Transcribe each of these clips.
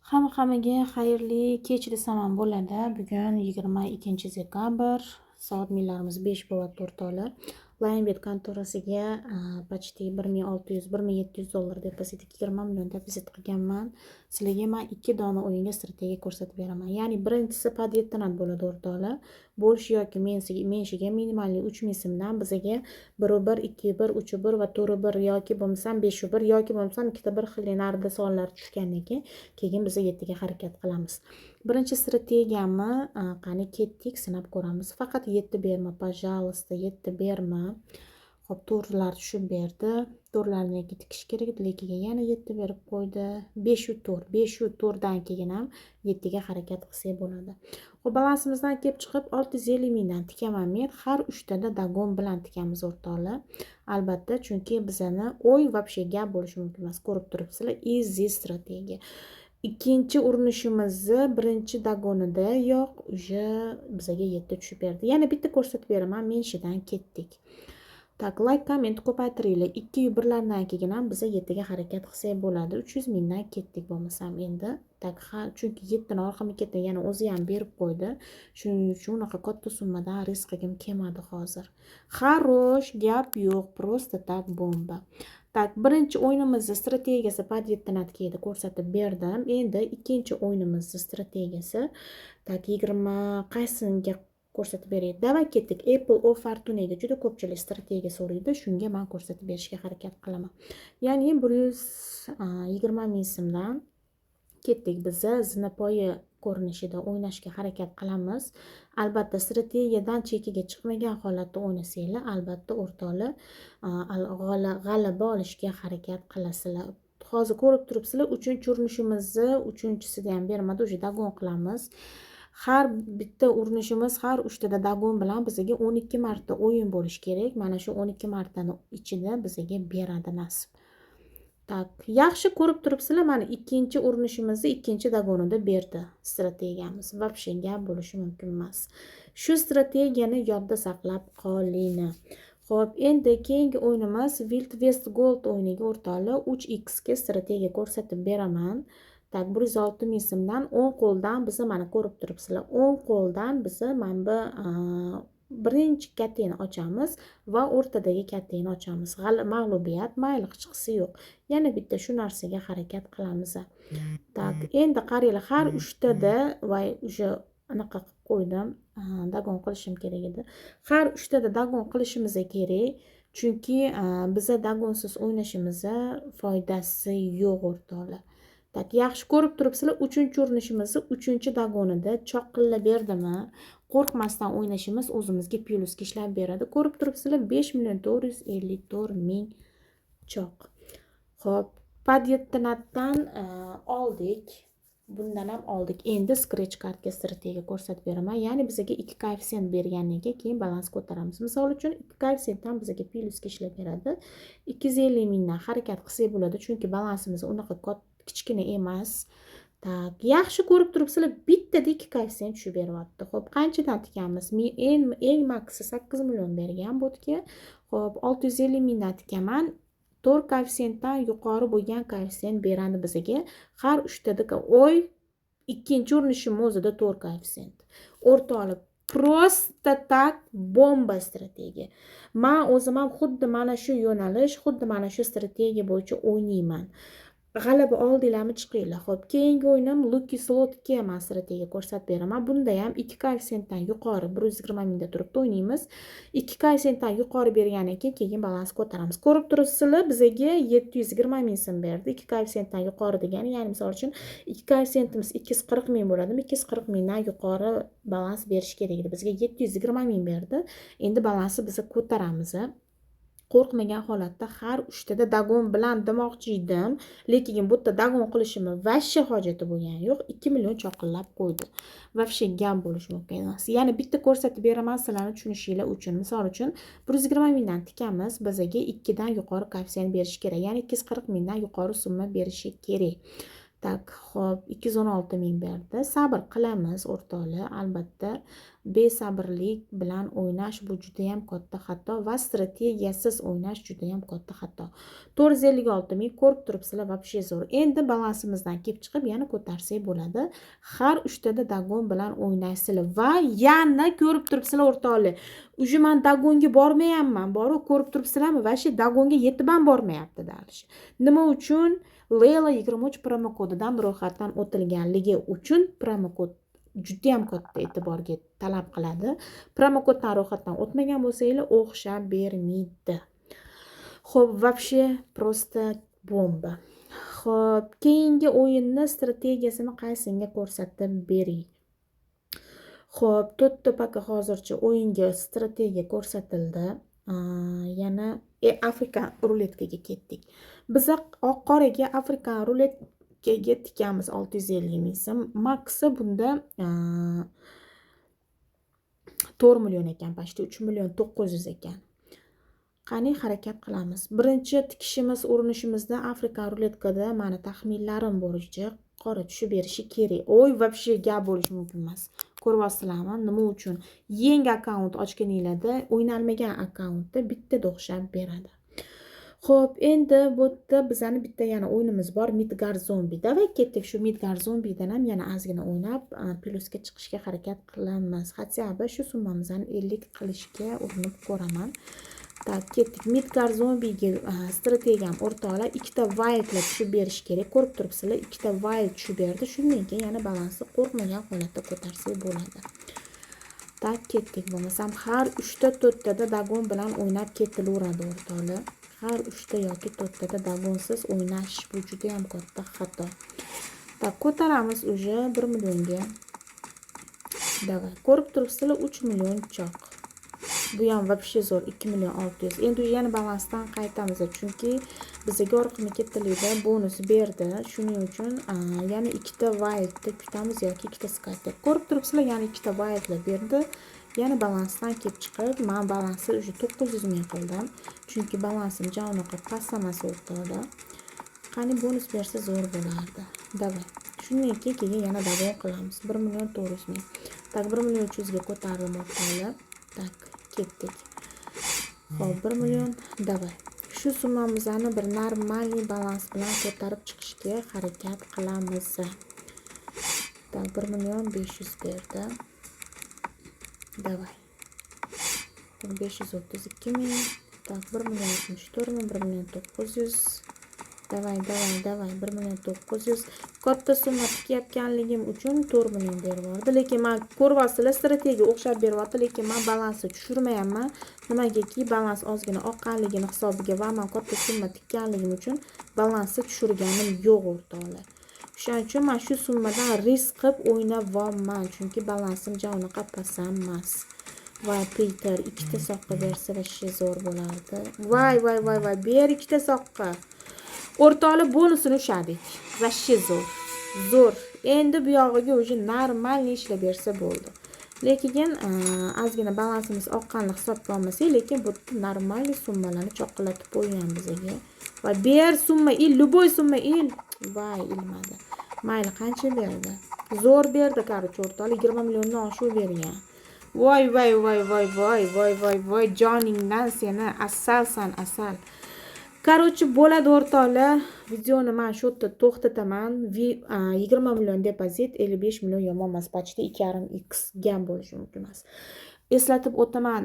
Hamma-hammaga xayrli kech desam ham bo'ladi. Bugun 22 dekabr, soat millarimiz 5 bo'lyapti, o'rtoqlar. Linebet kontorasiga почти 1600, 1700 dollar depozit, 20 million depozit qilganman. Sizlarga man ikki dona o'yinga strategiya ko'rsatib beraman. Ya'ni birinchisi под yettinat bo'ladi, o'rtoqlar. Больше yoki меньше ga минимальный 3000 so'mdan bizaga 1 1, 2 1, 3 1 va 4 1 yoki bo'lmasam 5 1 yoki bo'lmasam ikkita bir xil narida sonlar tushgandan keyin biz yettiga harakat qilamiz. Birinchi strategiyamni qani, ketdik, sinab ko'ramiz. Faqat yetti berma, пожалуйста, yetti berma. Ho'p, to'rtlar tushib berdi. To'rtlarni tikish kerak edi, lekin yana yetti berib qo'ydi. Beshu to'rt, beshu to'rtdan keyin ham yettiga harakat qilsak bo'ladi. Ho'p, balansimizdan kelib chiqib 650 mingdan tikaman men. Har uchtada догон bilan tikamiz, o'rtoqlar, albatta, chunki bizani oy, вообще gap bo'lishi mumkin emas. Ko'rib turibsizlar, easy strategiya. Ikkinchi urinishimizni birinchi догон ida yo'q, уже bizaga yetti tushib berdi. Yana bitta ko'rsatib beraman, меньше dan ketdik. Так, layk, komment ko'paytiringlar. Ikkiyu birlardan keyin ham biza yettiga harakat qilsak bo'ladi. 300 mingdan ketdik bo'lmasam endi. Так, ha, chunki yettini orqamga ketdi, yana o'zi ham berib qo'ydi. Shuning uchun unaqa katta summadan risk qilgim kelmadi hozir. Хорош, gap yo'q, просто так bomba. Так, birinchi o'yinimizni strategiyasi под yettinatga edi, ko'rsatib berdim. Endi ikkinchi o'yinimizni strategiyasi. Так, 20 qaysiga ko'rsatib beray? Давай, ketdik. Apple of Fortunega juda ko'pchilik strategiya so'raydi, shunga man ko'rsatib berishga harakat qilaman. Ya'ni 120 ming so'mdan ketdik. Biza zinapoya ko'rinishida o'ynashga harakat qilamiz. Albatta, strategiyadan chekiga chiqmagan holatda o'ynasanglar, albatta, o'rtoqlar, g'alaba olishga harakat qilasizlar. Hozir ko'rib turibsizlar, uchinchi urinishimizni uchinchisida ham bermadi, уже догон qilamiz. Har bitta urinishimiz har uchtada догон bilan bizga 12 marta o'yin bo'lishi kerak. Mana shu 12 martani ichida bizga beradi nasib. Так, yaxshi, ko'rib turibsizlar, mana ikkinchi urinishimizni ikkinchi догон ida berdi strategiyamiz. Вообще gap bo'lishi mumkin emas. Shu strategiyani yodda saqlab qolinglar. Ho'p, endi keyingi o'yinimiz Wild West Gold o'yiniga, o'rtoqlar, 3x ga strategiya ko'rsatib beraman. Так, 106 ming so'mdan o'ng qo'ldan biza, mana ko'rib turibsizlar, o'ng qo'ldan biza mana bu birinchi kattani ochamiz va o'rtadagi kattani ochamiz. Mag'lubiyat, mayli, hechqisi yo'q. Yana bitta shu narsaga harakat qilamiz. Так, endi qaranglar, har uchtada, voy, уже anaqa qilib qo'ydim, догон qilishim kerak edi. Har uchtada догон qilishimiz kerak, chunki biza догон siz o'ynashimizni foydasi yo'q, o'rtoqlar. Так, yaxshi, ko'rib turibsizlar, uchinchi urinishimizni uchinchi догон ida choqillab berdimi, qo'rqmasdan o'ynashimiz o'zimizga plyusga ishlab beradi. Ko'rib turibsizlar, 5 454 000 choq. Ho'p, под yettinatdan oldik, bundan ham oldik. Endi scratch kartga strategiya ko'rsatib beraman. Ya'ni bizga ikki koeffitsient bergandan keyin balans ko'taramiz. Misol uchun, ikki koeffitsient ham bizga plyusga ishlab beradi. 250 mingdan harakat qilsak bo'ladi, chunki balansimiz unaqa kichkina emas. Так, yaxshi, ko'rib turibsizlar, bittada ikki koeffitsient tushib beryapti. Ho'p, qanchadan tikamiz? Eng maksi 8 million bergan bu yerga. Ho'p, 650 mingdan tikaman. To'rt koeffitsiyentdan yuqori bo'lgan koeffitsient beradi bizga har uchtada. Oy, ikkinchi urinishim o'zida to'rt koeffitsient, o'rtoqlar. Просто так bomba strategiya. Man o'zim ham xuddi mana shu yo'nalish, xuddi mana shu strategiya bo'yicha o'ynayman. G'alaba oldinglarmi, chiqinglar. Ho'p, keyingi o'yinim Lucky Slotga man strategiya ko'rsatib beraman. Bunda ham ikki koeffitsiyentdan yuqori, 120 mingda turibdi, o'ynaymiz. Ikki koeffitsiyentdan yuqori bergandan keyin balans ko'taramiz. Ko'rib turibsizlar, bizaga 720 ming so'm berdi. Ikki koeffitsiyentdan yuqori degani, ya'ni misol uchun, ikki koeffitsiyentimiz 240 ming bo'ladimi, 240 mingdan yuqori balans berishi kerak edi. Bizga 720 ming berdi. Endi balansni biza ko'taramiz qo'rqmagan holatda, har uchtada догон bilan demoqchi edim, lekin bu yerda догон qilishimni вообще hojati bo'lgani yo'q. 2 million choqillab qo'ydi, вообще gap bo'lishi mumkin emas. Yana bitta ko'rsatib beraman sizlarni tushunishinglar uchun. Misol uchun, 120 mingdan tikamiz, bizaga ikkidan yuqori koeffitsient berishi kerak, ya'ni 240 mingdan yuqori summa berishi kerak. Так, ho'p, 216 ming berdi. Sabr qilamiz, o'rtoqlar. Albatta, besabrlik bilan o'ynash bu judayam katta xato va strategiyasiz o'ynash judayam katta xato. 456 ming, ko'rib turibsizlar, вообще zo'r. Endi balansimizdan kelib chiqib yana ko'tarsak bo'ladi. Har uchtada догон bilan o'ynaysizlar va yana ko'rib turibsizlar, o'rtoqlar. Уже man догон ga bormayapman, boru ko'rib turibsizlarmi? Вообще догон ga yetib ham bormayapti дальше. Nima uchun? Leyla 23 promokodidan ro'yxatdan o'tilganligi uchun. Promokod judayam katta e'tiborga talab qiladi. Promokoddan ro'yxatdan o'tmagan bo'lsanglar, o'xshab bermaydi. Ho'p, вообще просто bomba. Ho'p, keyingi o'yinni strategiyasini qaysinga ko'rsatib bering. Ho'p, to'rtta пока hozircha o'yinga strategiya ko'rsatildi. Yana Afrika ruletkaga ketdik. Biza oq qoraga Afrika ruletkaga tikamiz 650 ming so'm. Maksi bunda 4 million ekan, почти 3 million 900 ekan. Qani, harakat qilamiz. Birinchi tikishimiz, urinishimizda Afrika ruletkada mani taxminlarim bo'yicha qora tushib berishi kerak. Oy, вообще gap bo'lishi mumkin emas. Ko'ryapsizlarmi? Nima uchun? Yangi akkaunt ochganinglarda o'ynalmagan akkauntda bittada o'xshab beradi. Xo'p, endi bu yerda bizani bitta yana o'yinimiz bor, Midgar Zombie. Давай, ketdik, shu Midgar Zombiedan ham yana ozgina o'ynab, plyusga chiqishga harakat qilamiz. Хотя бы shu summamizni 50 qilishga urinib ko'raman. Так, ketdik. Midgar Zombiega strategiyam, o'rtoqlar, ikkita wildlar tushib berishi kerak. Ko'rib turibsizlar, ikkita wild tushib berdi. Shundan keyin yana balansni qo'rqmagan holatda ko'tarsak bo'ladi. Так, ketdik. Bo'lmasam har uchta, to'rttada догон bilan o'ynab ketilaveradi, o'rtoqlar. Har uchta yoki to'rttada догон siz o'ynash bu judayam katta xato. Так, ko'taramiz уже 1 millionga. Давай. Ko'rib turibsizlar, 3 million choq. Bu ham вообще zo'r, 2 million 600. Endi yana balansdan qaytamiz, chunki bizga orqama kattalikda bonus berdi. Shuning uchun yana ikkita wildni kutamiz yoki ikkita scatter. Ko'rib turibsizlar, yana ikkita wildlar berdi. Yana balansdan kelib chiqib, man balansni уже 900 ming qildim. Chunki balansim ja unaqa past emas, o'rtoqlar. Qani, bonus bersa zo'r bo'lardi. Давай. Shundan keyin yana davom qilamiz. 1 million 400 ming. Так, 1 million 300 ga ko'tarildim, o'rtoqlar. Так, ketdik. Xo'p, 1 million, давай. Shu summamizni bir нормальный balans bilan ko'tarib chiqishga harakat qilamiz. Так, 1 million 500 berdi. Давай. 532 ming. Так, 1 million 64 ming, 1 million 900. Давай, давай, давай, 1 million 900. Katta summa tikayotganligim uchun 4 million berib yubordi. Lekin man, ko'ryapsizlar, strategiya o'xshab beryapti, lekin man balansni tushirmayapman. Nimagaki, balans ozgina oqqanligini hisobiga va man katta summa tikkanligim uchun balansni tushirganim yo'q, o'rtoqlar. O'shaning uchun man shu summadan risk qilib o'ynayapman, chunki balansim ja unaqa past emas. Voy, Peter, ikkita soqqa bersa вообще zo'r bo'lardi. Voy, voy, voy, voy, ber ikkita soqqa. O'rtoqlar, bonusini ushladik. Вообще zo'r. Zo'r. Endi bu yog'iga уже нормальный ishlab bersa bo'ldi. Lekin ozgina balansimiz oqqanini hisobga olmasak, lekin bu yerda нормальный summalarni choqillatib qo'ygan bizga. Va ber summa, il, любой summa il. Voy, ilmadi. Mayli, qancha berdi? Zo'r berdi, короче, o'rtoqlar, 20 milliondan oshiq bergan. Voy, voy, voy, voy, voy, voy, voy, voy, joningdan seni, asalsan, asal. Короче, bo'ladi, o'rtoqlar. Videoni man shu yerda to'xtataman. 20 million depozit, 55 million yomon emas, почти 2,5 x gam bo'lishi mumkin emas. Eslatib o'taman,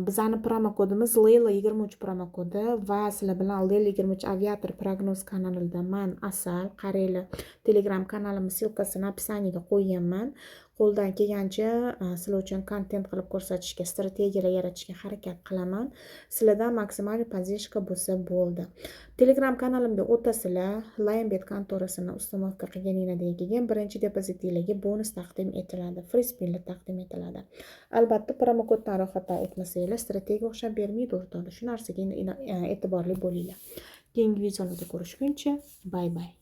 bizani promokodimiz Leyla 23 promokodi va sizlar bilan Leyla 23 aviator prognoz kanalida man Asal. Qaranglar, Telegram kanalimni ссылка sini описание ga qo'yganman. Qo'ldan kelgancha sizlar uchun kontent qilib ko'rsatishga, strategiyalar yaratishga harakat qilaman. Sizlardan maksimal поддержка bo'lsa bo'ldi. Telegram kanalimga o'tasizlar, Lionbet kontorasini установка qilganinglardan keyin birinchi depozitinglarga bonus taqdim etiladi, free spinlar taqdim etiladi. Albatta, promokoddan ro'yxatdan o'tmasanglar, strategiya o'xshab bermaydi, o'rtoqlar. Shu narsaga e'tiborli bo'linglar. Keyingi videolarda ko'rishguncha, bye bye.